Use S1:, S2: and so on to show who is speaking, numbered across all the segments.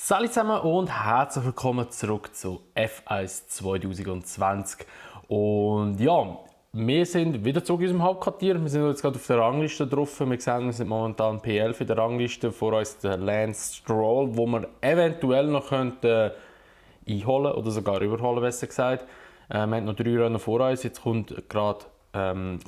S1: Salut zusammen und herzlich willkommen zurück zu F1 2020. Und ja, wir sind wieder zurück in unserem Hauptquartier. Wir sind jetzt gerade auf der Rangliste drauf. Wir sehen, wir sind momentan P11 in der Rangliste. Vor uns der Lance Stroll, wo wir eventuell noch einholen oder sogar überholen, besser gesagt. Wir haben noch 3 Rennen vor uns. Jetzt kommt gerade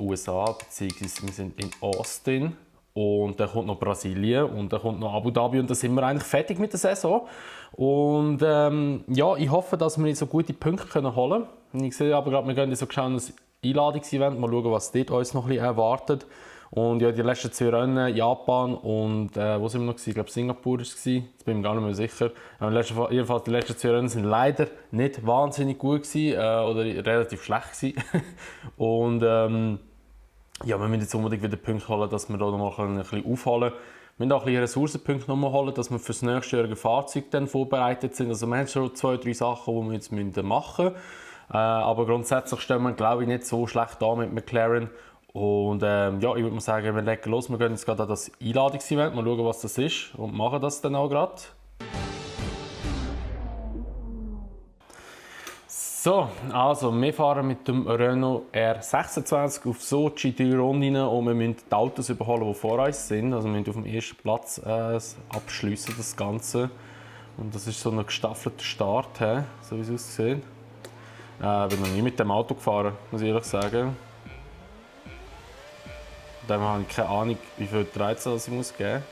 S1: USA, beziehungsweise wir sind in Austin. Und dann kommt noch Brasilien und dann kommt noch Abu Dhabi und dann sind wir eigentlich fertig mit der Saison. Und ja, ich hoffe, dass wir so gute Punkte holen können. Ich sehe aber gerade, wir gehen so schauen, das Einladungsevent, mal schauen, was dort uns noch ein bisschen erwartet. Und ja, die letzten 2 Rennen, Japan und wo sind wir noch gewesen? Ich glaube Singapur war es, jetzt bin ich mir gar nicht mehr sicher. Jedenfalls die letzten 2 Rennen sind leider nicht wahnsinnig gut gewesen, oder relativ schlecht gewesen. Und ja, wir müssen jetzt unbedingt wieder Punkte holen, dass wir da noch mal ein bisschen aufholen können. Wir müssen auch ein bisschen Ressourcenpunkte noch holen, dass wir für das nächstjährige Fahrzeug dann vorbereitet sind. Also wir haben schon 2, 3 Sachen, die wir jetzt machen müssen. Aber grundsätzlich stehen wir, glaube ich, nicht so schlecht an mit McLaren. Und ja, ich würde mal sagen, wir legen los. Wir gehen jetzt gerade an das Einladungsevent, mal schauen, was das ist und machen das dann auch gerade. So, also wir fahren mit dem Renault R26 auf Sochi 3 Runden und wir müssen die Autos überholen, die vor uns sind. Also wir müssen auf dem ersten Platz abschließen das Ganze. Und das ist so ein gestaffelter Start, so wie es aussieht. Ich bin noch nie mit dem Auto gefahren, muss ich ehrlich sagen. Dann habe ich keine Ahnung, wie viel Treibstoff ich geben muss.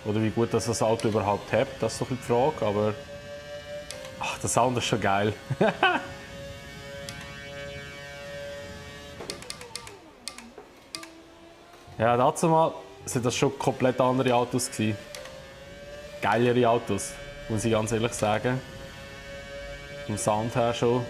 S1: Oder wie gut das Auto überhaupt hat, das ist so die Frage, aber ach, der Sound ist schon geil. Ja, dazu mal sind das schon komplett andere Autos gewesen. Geilere Autos, muss ich ganz ehrlich sagen. Vom Sound her schon.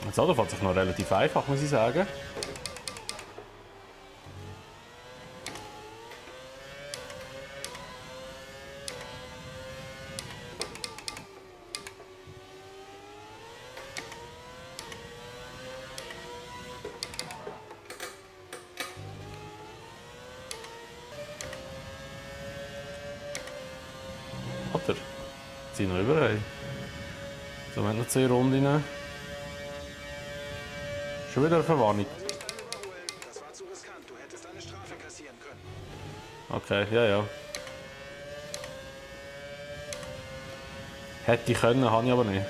S1: Das Auto fährt sich noch relativ einfach, muss ich sagen. Oder? Zieh noch über. Ey. So, wir haben noch 2 Runden. Schon wieder eine Verwarnung.
S2: Das war zu riskant. Du hättest eine Strafe kassieren können.
S1: Okay, ja. Hätte ich können, habe ich aber nicht.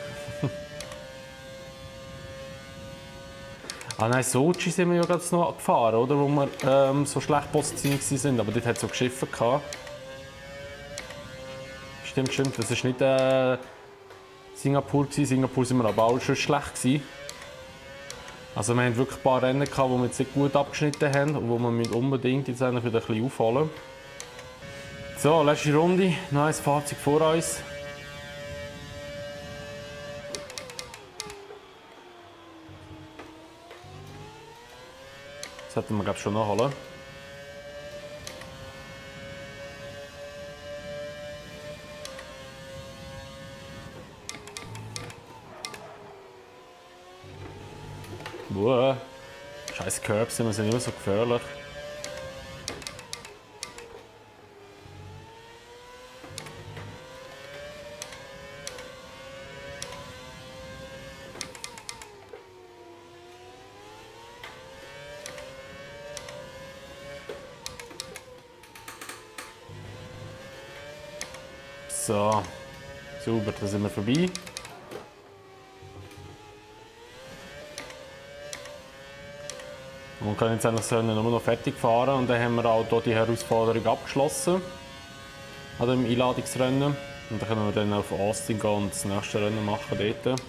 S1: Ah nein, Sochi sind wir ja gerade noch gefahren, oder? Wo wir so schlecht positioniert waren, aber dort hat es so Schiffe gehabt. Stimmt, das war nicht Singapur gewesen. Singapur sind wir aber auch schon schlecht gewesen. Also wir hatten wirklich ein paar Rennen gehabt, wo wir jetzt nicht gut abgeschnitten haben und wo wir unbedingt jetzt wieder ein bisschen aufholen. So, letzte Runde, noch ein Fahrzeug vor uns. Das sollten wir glaube ich schon noch holen. Boah, scheiß Curbs sind immer so gefährlich. So, super, da sind wir vorbei. Und können jetzt eigentlich nur noch fertig fahren und dann haben wir auch hier die Herausforderung abgeschlossen an dem Einladungsrennen. Und dann können wir dann auf Austin gehen und das nächste Rennen machen dort.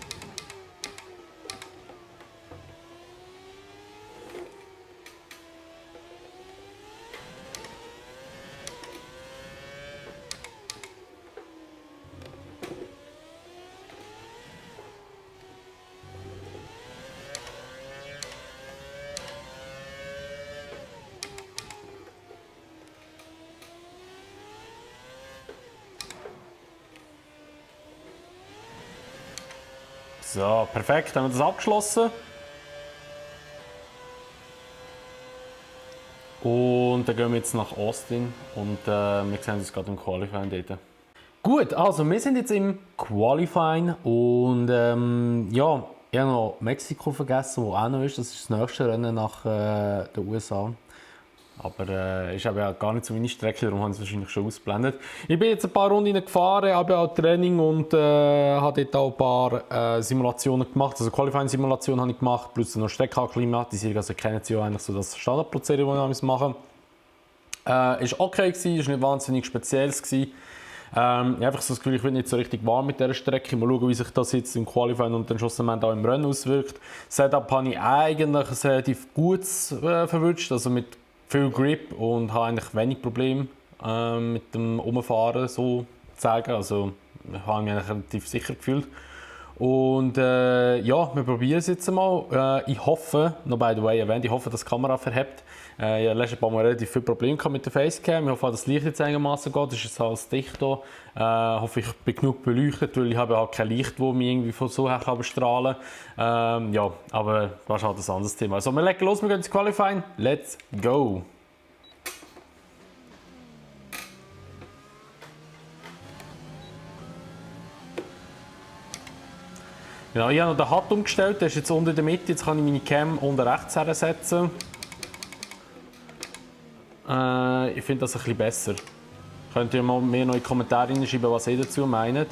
S1: So, perfekt, haben wir das abgeschlossen. Und dann gehen wir jetzt nach Austin und wir sehen uns gerade im Qualifying dort. Gut, also wir sind jetzt im Qualifying und ja, ich habe noch Mexiko vergessen, wo auch noch ist. Das ist das nächste Rennen nach den USA. Aber ist aber ja gar nicht so meine Strecke, darum haben sie es wahrscheinlich schon ausgeblendet. Ich bin jetzt ein paar Runden gefahren, habe auch Training und habe dort auch ein paar Simulationen gemacht. Also Qualifying-Simulationen habe ich gemacht, plus noch Streckenakklimatisierung. Also kennen Sie ja eigentlich so das Standardprozedere, das ich mache. Ist okay gewesen, ist nicht wahnsinnig spezielles gewesen. Ich habe einfach so das Gefühl, ich bin nicht so richtig warm mit dieser Strecke. Mal schauen, wie sich das jetzt im Qualifying und dann schlussendlich auch im Rennen auswirkt. Setup habe ich eigentlich relativ gut verwünscht, also mit viel Grip und habe eigentlich wenig Probleme mit dem Umfahren, so zu sagen. Also ich habe mich eigentlich relativ sicher gefühlt. Und ja, wir probieren es jetzt mal. Ich hoffe, noch by the way erwähnt, ich hoffe, dass die Kamera verhebt. Ich hatte letztes Mal relativ viele Probleme mit der Facecam. Ich hoffe, dass das Licht jetzt einigermaßen geht. Es ist jetzt alles dicht hier. Ich hoffe, ich bin genug beleuchtet, weil ich habe halt kein Licht, das mich irgendwie von so her bestrahlen kann. Ja, aber das ist halt ein anderes Thema. Also, wir legen los, wir gehen ins Qualifying. Let's go! Genau, ich habe noch den HUD umgestellt, der ist jetzt unten in der Mitte, jetzt kann ich meine Cam unten rechts hersetzen. Ich finde das ein bisschen besser. Könnt ihr mal mehr noch in die Kommentare schreiben, was ihr dazu meint.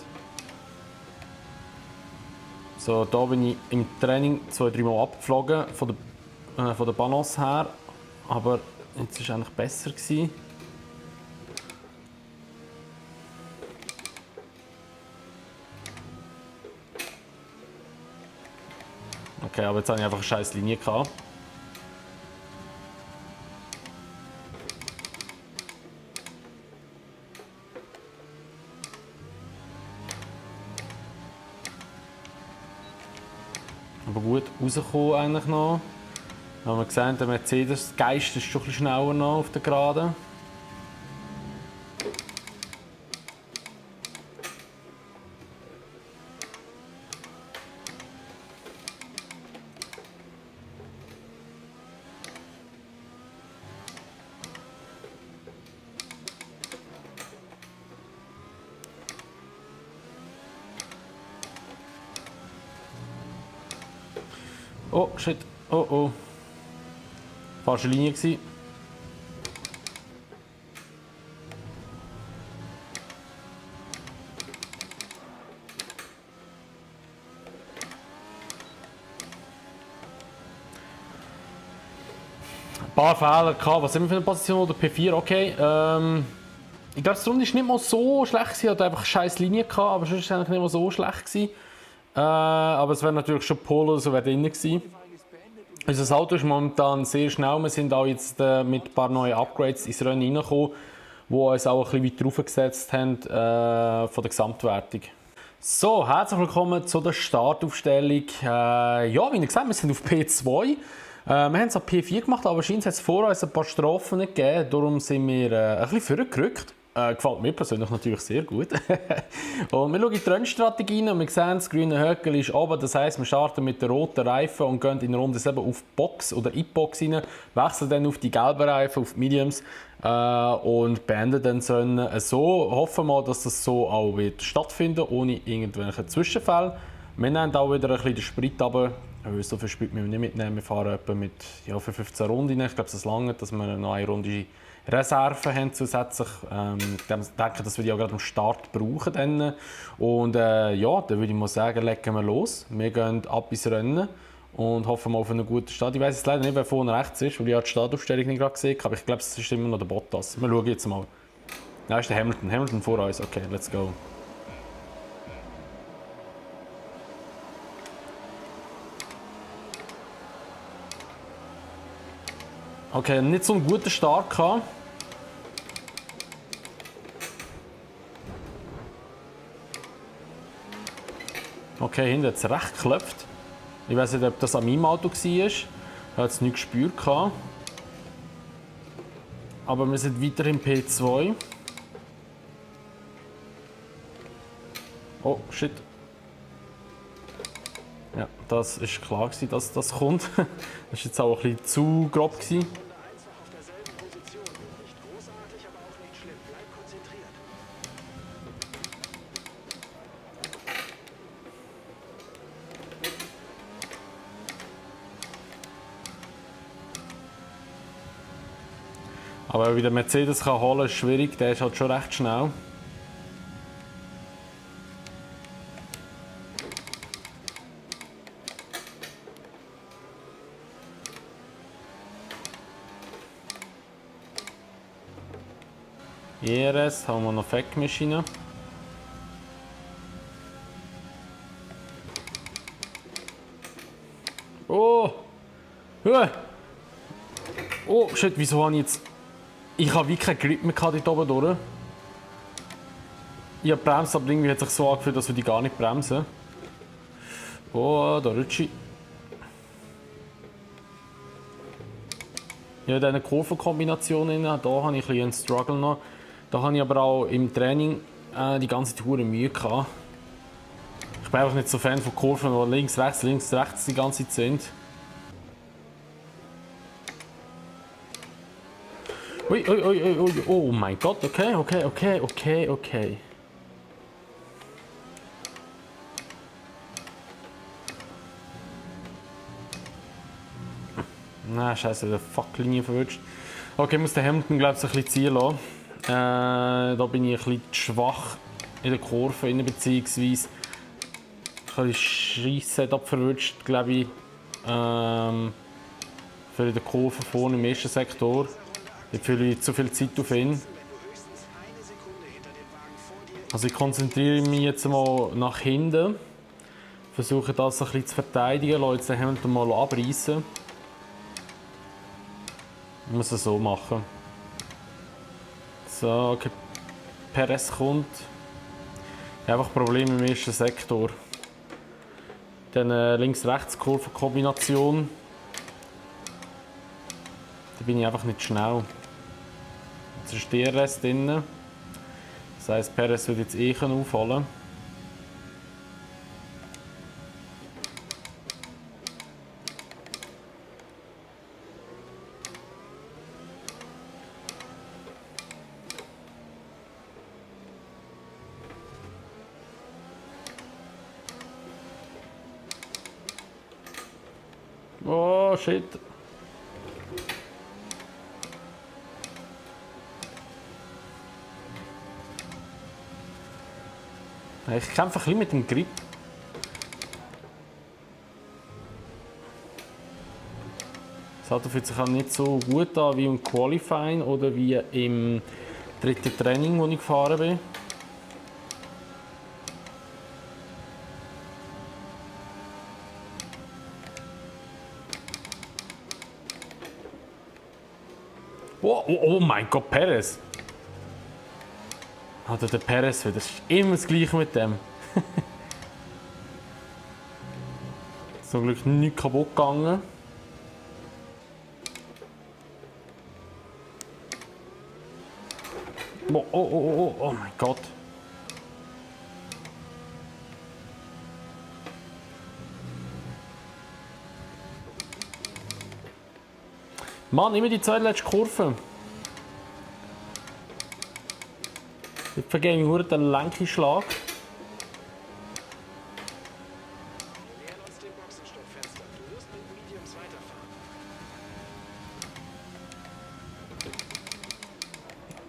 S1: So, da bin ich im Training 2-3 Mal abgeflogen von der Balance her, aber jetzt war es eigentlich besser gewesen. Okay, aber jetzt habe ich einfach eine scheiß Linie gehabt. Aber gut rausgekommen eigentlich noch. Da haben wir gesehen, der Mercedes-Geist ist schon ein bisschen schneller noch auf der Geraden. Oh, shit. Oh, oh. Falsche Linie gewesen. Ein paar Fehler gehabt. Was sind wir für eine Position? Oder P4, okay. Ich glaube, die Runde war nicht mal so schlecht. Sie hat einfach eine scheiß Linie gehabt, aber sonst war es eigentlich nicht mal so schlecht gewesen. Aber es wäre natürlich schon Pole, so wäre drin gewesen. Also das Auto ist momentan sehr schnell. Wir sind auch jetzt mit ein paar neuen Upgrades ins Rennen reingekommen, die uns auch ein bisschen weiter raufgesetzt haben von der Gesamtwertung. So, herzlich willkommen zu der Startaufstellung. Ja, wie gesagt, wir sind auf P2. Wir haben es auf P4 gemacht, aber wahrscheinlich hat es vor uns ein paar Strafen nicht gegeben. Darum sind wir ein bisschen vorgerückt. Gefällt mir persönlich natürlich sehr gut. Und wir schauen in die Rennstrategie rein und wir sehen, das grüne Höckel ist oben. Das heisst, wir starten mit den roten Reifen und gehen in Runde 7 auf die Box oder in die Box rein, wechseln dann auf die gelben Reifen, auf die Mediums und beenden dann das Rennen. So hoffen wir, dass das so auch wird stattfinden, ohne irgendwelche Zwischenfälle. Wir nehmen auch wieder ein bisschen den Sprit runter. So viel Sprit müssen wir nicht mitnehmen. Wir fahren etwa mit für 15 Runden. Ich glaube, es langt, dass wir noch eine Runde Reserven haben zusätzlich. Ich denke, das würde ich auch gerade am Start brauchen. Dann. Und ja, dann würde ich mal sagen, legen wir los. Wir gehen ab ins Rennen und hoffen mal auf einen guten Start. Ich weiß jetzt leider nicht, wer vorne rechts ist, weil ich die Startaufstellung nicht gerade gesehen habe. Aber ich glaube, es ist immer noch der Bottas. Wir schauen jetzt mal. Ja, ist der Hamilton. Hamilton vor uns. Okay, let's go. Okay, nicht so einen guten Start gehabt. Okay, hinten hat es recht geklopft. Ich weiß nicht, ob das an meinem Auto war. Ich habe es nicht gespürt. Aber wir sind weiter im P2. Oh, shit. Ja, das ist klar gewesen, dass das kommt. Das war jetzt auch ein bisschen zu grob gewesen.
S2: Runde 1 noch auf derselben Position. Nicht großartig, aber auch nicht schlimm. Bleib konzentriert.
S1: Aber wie der Mercedes kann holen, ist schwierig. Der ist halt schon recht schnell. ERS haben wir noch Fackmaschine. Oh! Oh, shit, wieso habe ich jetzt... Ich habe wie keinen Grip mehr dort oben durch. Ich habe bremst, aber irgendwie hat es sich so angefühlt, dass wir die gar nicht bremsen. Oh, da rutsche ich. Ja, diese Kurvenkombinationen, da habe ich ein bisschen einen Struggle noch. Da habe ich aber auch im Training die ganze Tour Mühe gehabt. Ich bin einfach nicht so Fan von Kurven, die links, rechts die ganze Zeit sind. Ui, ui, ui, ui, ui, oh mein Gott, okay. Na, scheiße, der Fuck-Linie verwünscht. Okay, ich muss den Hamilton, glaube ich, ein bisschen ziehen lassen. Da bin ich ein bisschen schwach in der Kurve, beziehungsweise ich habe das Scheiss-Setup verwünscht, glaube ich, für die Kurve vorne im ersten Sektor. Ich fühle zu viel Zeit auf ihn.
S2: Wenn du höchstens eine Sekunde hinter dem Wagen vor dir
S1: Also ich konzentriere mich jetzt mal nach hinten. Versuche das ein bisschen zu verteidigen, lasse jetzt den Hamilton mal abreißen. Ich muss es so machen. So, okay. Perez kommt. Ich habe einfach Probleme im ersten Sektor. Dann Links-Rechts-Kurvenkombination. Da bin ich einfach nicht schnell. Jetzt ist DRS drin. Das heisst, Perez wird jetzt auffallen. Oh shit. Ich kämpfe ein bisschen mit dem Grip. Das Auto fühlt sich auch nicht so gut an wie im Qualifying oder wie im dritten Training, wo ich gefahren bin. Oh mein Gott, Perez! Alter, der Perez wieder. Das ist immer das Gleiche mit dem. Zum Glück nichts kaputt gegangen. Oh mein Gott. Mann, immer die zwei letzten Kurven. Jetzt vergebe ich nur den Lenkenschlag.
S2: nähern uns dem Boxenstoppfenster. Du wirst mit Mediums weiterfahren.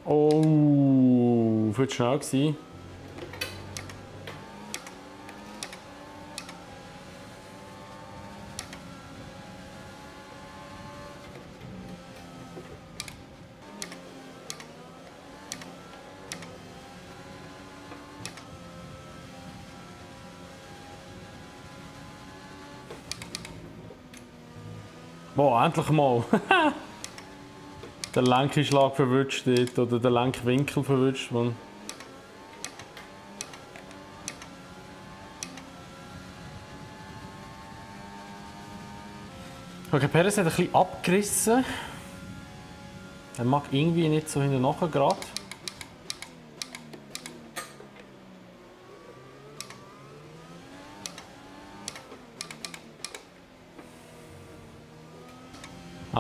S1: Oh, viel zu schnell gewesen. Boah, endlich mal! Der Lenkenschlag verwünscht dort, oder der Lenkwinkel verwünscht. Man. Okay, Perez hat ein bisschen abgerissen. Er mag irgendwie nicht so hinten nachher gerade.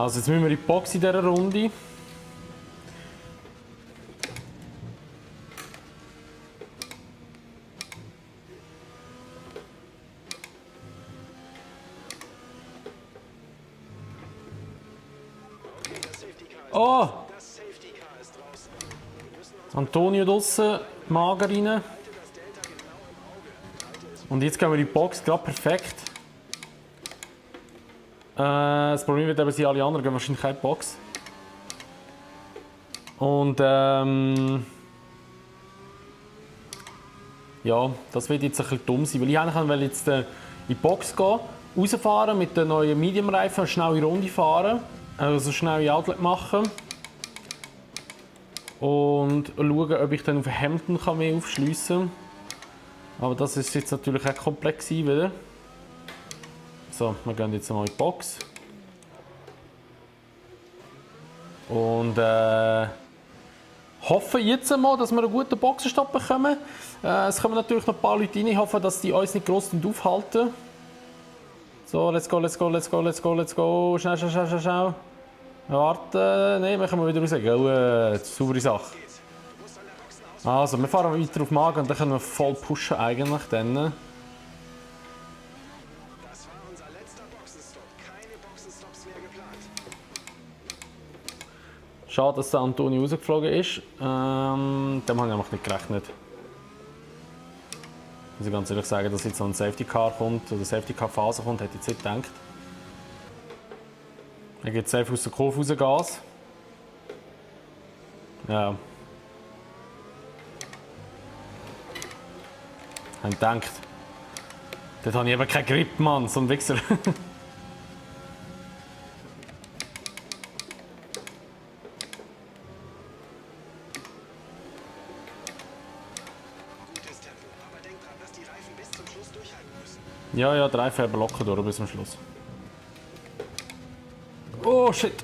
S1: Also jetzt müssen wir in die Box in dieser Runde. Oh!
S2: Das Safety Car ist draußen. Wir müssen uns
S1: Antonio draussen, Mager rein.
S2: das Delta genau im Auge.
S1: Und jetzt gehen wir in die Box, gerade perfekt. Das Problem wird eben sein, alle anderen gehen wahrscheinlich keine Box. Und ja, das wird jetzt ein bisschen dumm sein, weil ich eigentlich will jetzt in die Box gehen, rausfahren mit den neuen Medium-Reifen, schnell in Runde fahren, also schnell in Outlet machen und schauen, ob ich dann auf Hamilton mehr aufschliessen kann. Aber das ist jetzt natürlich auch komplex wieder. So, wir gehen jetzt mal in die Box. Und hoffen jetzt mal, dass wir einen guten Boxenstopp bekommen. Es kommen natürlich noch ein paar Leute rein. Ich hoffe, dass die uns nicht gross aufhalten. So, let's go, let's go, let's go, let's go, let's go. Schnell, schnell, schnell, schnell, schnell. Warten. Nein, wir können wieder raus. Saubere Sache. Also, wir fahren weiter auf Magen und dann können wir voll pushen eigentlich. Dann.
S2: Das war unser letzter Boxenstopp. Keine Boxenstops mehr geplant.
S1: Schade, dass der Antonio rausgeflogen ist. Dem habe ich einfach nicht gerechnet. Muss ich ganz ehrlich sagen, dass jetzt so ein Safety Car kommt, oder Safety Car Phase kommt, hätte ich jetzt nicht gedacht. Er geht safe aus der Kurve raus, Gas. Ja. Ich gedacht. Dort habe ich eben keinen Grip, Mann, so ein Wichser.
S2: Gutes Tempo. Aber denk dran, dass die Reifen bis zum Schluss durchhalten müssen.
S1: Ja, ja, drei Fäber locker durch bis zum Schluss. Oh shit!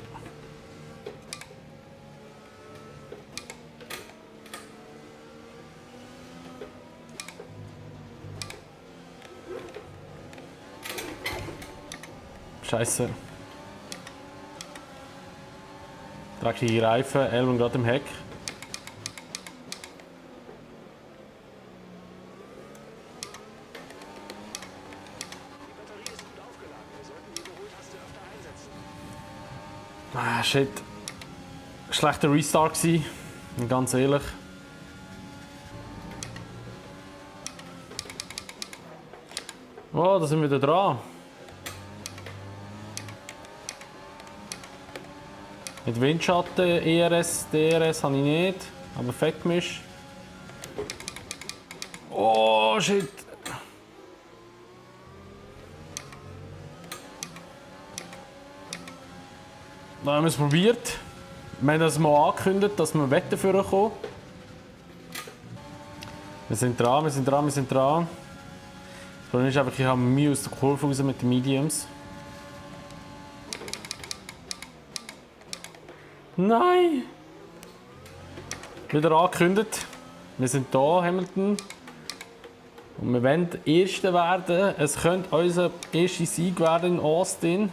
S1: Scheiße. Dreckige Reifen, Elben gerade im Heck.
S2: Die Batterie ist gut aufgeladen. Wir sollten die Überholtaste öfter einsetzen.
S1: Ah, shit. Schlechter Restart gewesen, ganz ehrlich. Oh, da sind wir wieder dran. Mit Windschatten, ERS, DRS habe ich nicht, aber Fettgemisch. Oh, shit. Da haben wir es probiert. Wir haben das mal angekündigt, dass wir Wetten für kommen. Wir sind dran, wir sind dran, wir sind dran. Das Problem ist einfach, ich habe Mühe aus der Kurve raus mit den Mediums. Nein! Wieder angekündigt. Wir sind da, Hamilton. Und wir wollen Erste werden. Es könnte unser erster Sieg werden in Austin.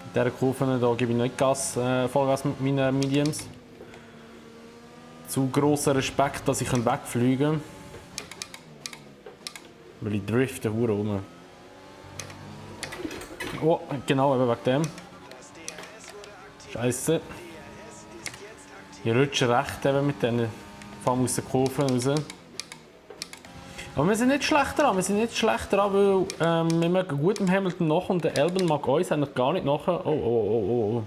S1: In dieser Kurve hier gebe ich nicht Gas, Vollgas mit meinen Mediums. Zu grosser Respekt, dass ich wegfliegen kann. Weil ich drifte hure rum. Oh, genau, eben wegen dem.
S2: Das DRS wurde aktiv.
S1: Scheiße.
S2: DRS ist jetzt aktiv.
S1: Ich rutsche recht eben mit denen. Vor allem aus der Kurve raus. Aber wir sind nicht schlecht dran, wir sind nicht schlecht dran, weil wir mögen gut im Hamilton nach und der Albon mag uns eigentlich gar nicht nach. Oh.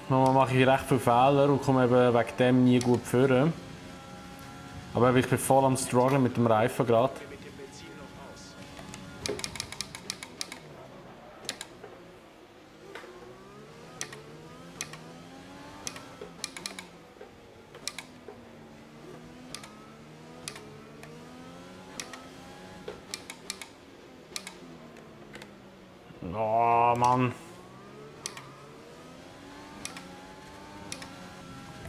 S1: Manchmal mache ich recht viele Fehler und komme eben wegen dem nie gut führen. Aber ich bin voll am Struggeln mit dem Reifen gerade.
S2: Mit dem Benzin noch aus.
S1: Oh Mann.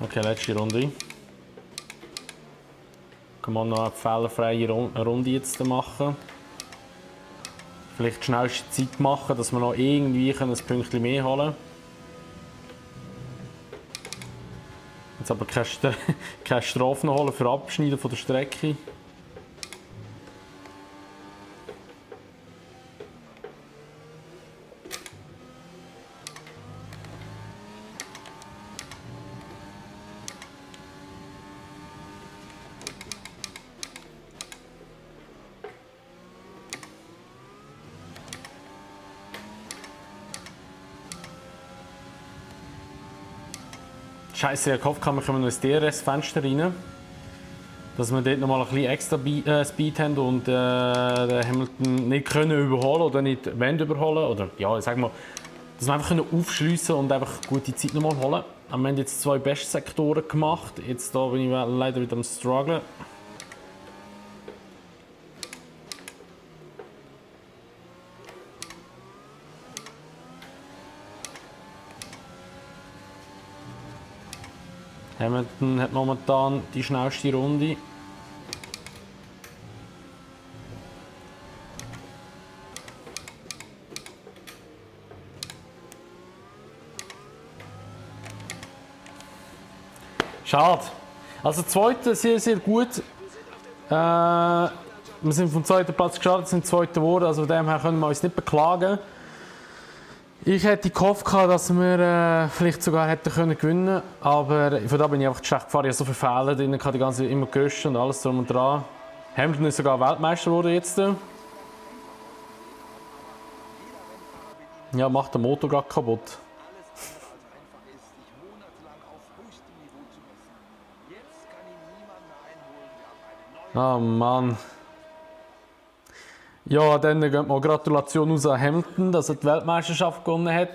S1: Okay, letzte Runde. Kann man noch eine fehlerfreie Runde jetzt machen. Vielleicht die schnellste Zeit machen, dass wir noch irgendwie ein Pünktchen mehr holen können. Jetzt aber keine Strafe noch holen für Abschneiden von der Strecke. Scheiße, ich hoffe, wir kommen noch ins DRS-Fenster rein. Dass wir dort noch mal ein bisschen extra Speed haben und den Hamilton nicht können überholen oder nicht überholen. Oder ja, ich sag mal, dass wir einfach aufschliessen und einfach gute Zeit noch mal holen. Wir haben jetzt 2 Bestsektoren gemacht. Jetzt da bin ich leider wieder am Strugglen. Hamilton hat momentan die schnellste Runde. Schade. Also zweite sehr, sehr gut. Wir sind vom zweiten Platz gestartet, sind zweite geworden, also von dem her können wir uns nicht beklagen. Ich hätte gehofft, dass wir vielleicht sogar hätten gewinnen können, aber von da bin ich einfach schlecht gefahren. Ich habe so viele Fehler drin, ich habe die ganze Zeit immer gelöscht und alles drum und dran. Hamilton ist sogar Weltmeister geworden jetzt. Ja, macht den Motor gerade kaputt. Ah Mann. Ja, dann geht mal Gratulation aus an Hamilton, dass er die Weltmeisterschaft gewonnen hat.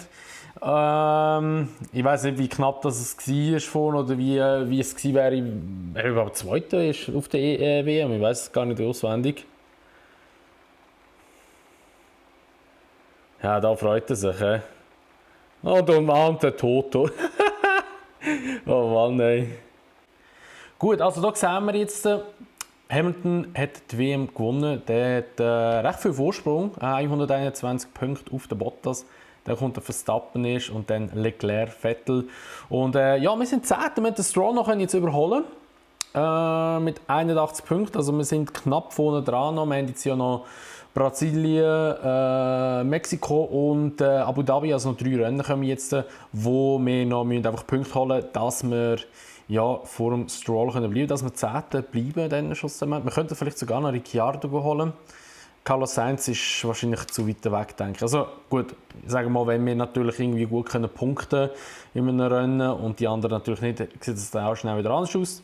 S1: Ich weiß nicht, wie knapp das war vorhin oder wie es gewesen wäre, wenn er überhaupt Zweiter ist auf der WM. Ich weiß es gar nicht auswendig. Ja, da freut er sich. Oh, der Mann, der Toto. Oh Mann, ey. Gut, also da sehen wir jetzt, Hamilton hat die WM gewonnen. Der hat recht viel Vorsprung, 121 Punkte auf den Bottas. Dann kommt der Verstappen ist und dann Leclerc, Vettel. Und ja, wir sind 10. Wir haben den Stroll noch jetzt überholen. Mit 81 Punkten. Also wir sind knapp vorne dran. Wir haben jetzt ja noch Brasilien, Mexiko und Abu Dhabi. Also noch 3 Rennen kommen jetzt, wo wir noch einfach Punkte holen müssen, dass wir ja, vor dem Stroll können bleiben, dass wir 10. bleiben dann schlussendlich. Wir könnten vielleicht sogar noch Ricciardo holen. Carlos Sainz ist wahrscheinlich zu weit weg, denke ich. Also gut, sagen wir mal, wenn wir natürlich irgendwie gut können punkten in einem Rennen und die anderen natürlich nicht, sieht es dann auch schnell wieder anders aus.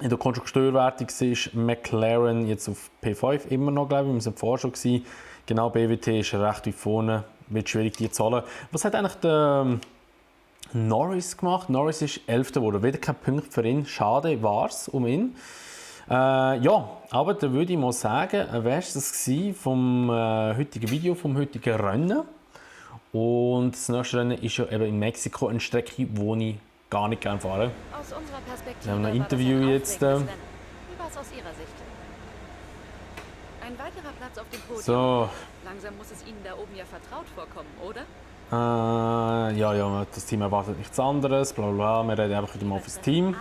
S1: In der Konstrukteurwertung ist McLaren jetzt auf P5 immer noch, glaube ich. Wir sind vorher schon gewesen. Genau, BWT ist recht weit vorne. Wird schwierig, die zu holen. Was hat eigentlich der Norris gemacht? Norris ist 11. geworden. Wieder kein Punkt für ihn. Schade war es um ihn. Ja, aber da würde ich mal sagen, wäre es das vom heutigen Video, vom heutigen Rennen. Und das nächste Rennen ist ja eben in Mexiko, eine Strecke, wo ich gar nicht gerne fahre.
S3: Aus unserer Perspektive
S1: Wir haben ein
S3: war das
S1: Interview
S3: ein
S1: jetzt.
S3: aufregendes Rennen. Wie war es aus Ihrer Sicht? Ein weiterer Platz auf dem Podium.
S1: So.
S3: Langsam muss es Ihnen da oben ja vertraut vorkommen, oder?
S1: Ja, das Team erwartet nichts anderes, bla bla, wir reden einfach wieder mal auf das Team.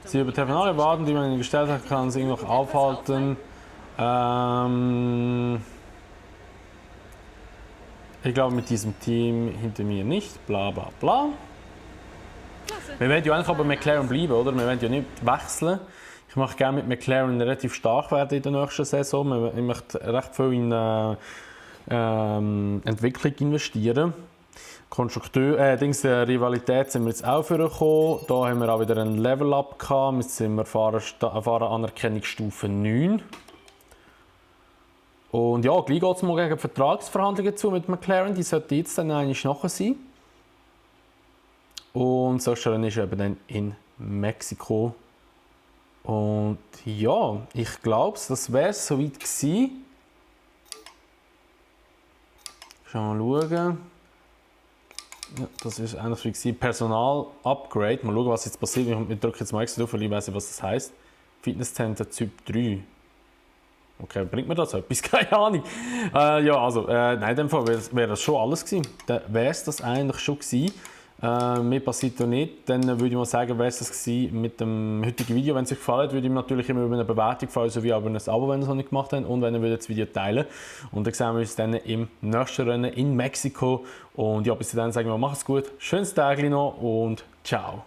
S1: Sie übertreffen alle Erwartungen, die man ihnen gestellt hat, kann sie noch aufhalten. Ich glaube mit diesem Team hinter mir nicht, bla bla bla. Wir werden ja eigentlich aber McLaren bleiben, oder? Wir werden ja nicht wechseln. Ich möchte gerne mit McLaren relativ stark werden in der nächsten Saison. Ich möchte recht viel in Entwicklung investieren. Rivalität sind wir jetzt auch vorgekommen. Da haben wir auch wieder ein Level-Up gehabt. Jetzt sind wir Fahreranerkennungsstufe 9. Und ja, gleich geht es mal gegen Vertragsverhandlungen zu mit McLaren. Die sollten jetzt dann eigentlich nachher sein. Und so schön ist eben dann in Mexiko. Und ja, ich glaube, das wäre es soweit gewesen. Schauen wir mal. Ja, das ist eigentlich wie Personal-Upgrade. Mal schauen, was jetzt passiert. Ich drücke jetzt mal extra drauf, weil ich weiß nicht, was das heisst. Fitnesscenter Typ 3. Okay, bringt mir das etwas? Keine Ahnung. Ja, also, nein, in dem Fall wäre das schon alles gewesen. Dann wäre es das eigentlich schon gewesen. Mehr passiert da nicht. Dann würde ich mal sagen, wäre es das gewesen mit dem heutigen Video. Wenn es euch gefallen hat, würde ich mich natürlich immer über eine Bewertung freuen, sowie über ein Abo, wenn ihr es noch nicht gemacht habt. Und wenn ihr das Video teilen. Und dann sehen wir uns dann im nächsten Rennen in Mexiko. Und ja, bis dann sagen wir, macht's gut, schönes Tag noch und ciao.